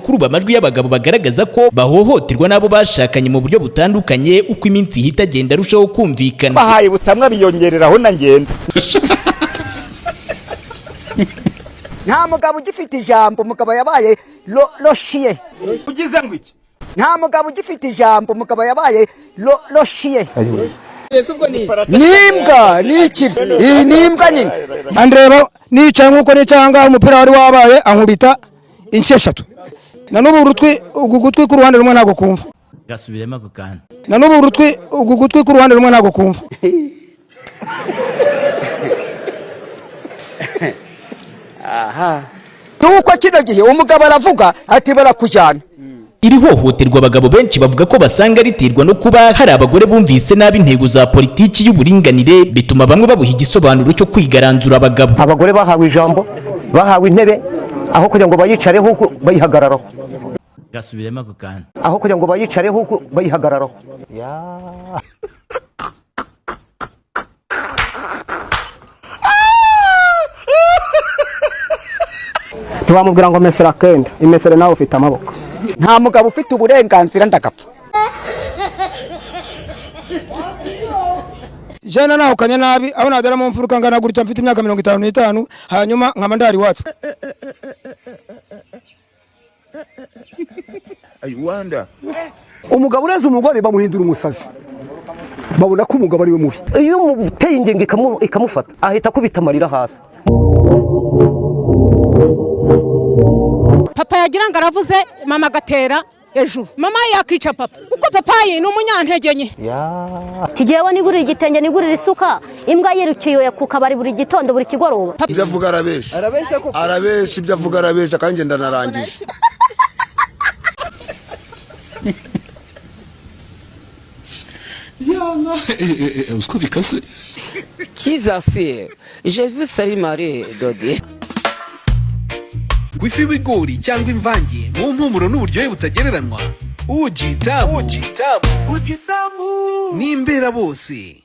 Kuri ubu amajwi y'abagabo bagaragaza ko bahohoterwa n'abo bashakanye mu buryo butandukanye, uko iminsi ihita agenda arushaho kumvikana. Bahaye butamwa biyongereraho na ngenda. Nta mugabo ugifite ijambo, umugabo yabaye roshiye. Ugize ngo iki? Nta mugabo ugifite ijambo, umugabo yabaye roshiye. N'imbwa ni iki? Iyi ni imbwa nyine. Andeba nicaye nk'uko nicaye aha ngaha, umupira wari wabaye, ankubita inshyi eshatu. Na n'ubu urutwi, ugu gutwi k'uruhande rumwe ntabwo kumva. Gasubiremo ako kantu. Na n'ubu urutwi, ugu gutwi k'uruhande rumwe ntabwo kumva. Nuko kino gihe umugabo aravuga ati barakujyana. Iri hohoterwa abagabo benshi bavuga ko basanga riterwa no kuba hari abagore bumvise nabi intego za politiki y'uburinganire, bituma bamwe babuha igisobanuro cyo kwigaranzura abagabo. Abagore bahawe ijambo, bahawe intebe, aho kugira ngo bayicareho bayihagararaho. Gasubiremo ako kantu. Aho kugira ngo bayicareho bayihagararaho. Ntiwamubwira ngo mesera kenda imesere, nawe ufite amaboko. Nta mugabo ufite uburenganzira, ndagapfa. Jana nahukanye nabi aho nagera mu mfuruka ngana gutya, mfite imyaka 55, hanyuma nkaba ndari iwacu. Umugabo ureze umugore bamuhindura umusazi, babona ko umugabo ari we mubi. Iyo umuteye ingingo ikamufata, ahita akubita amarira hasi. Papa yagira ngo aravuze, mama agatera hejuru. Mama yakica papa kuko papa ye ni umunyantege nke. Kigewe nigurira igitenge, nigurira isuka, imbwa yirukiye ku kabari buri gitondo, buri kigoroba. Ibyo avuga arabesha, arabesha, ibyo avuga arabesha kandi ngenda narangije. Uko bikase. Kizasi je vu Salut Marie Dodi. Ku ifi y'ibigori cyangwa imvange mu mpumuro n'uburyohe butagereranywa, Ujitamu, Ujitamu, n'imbera bose.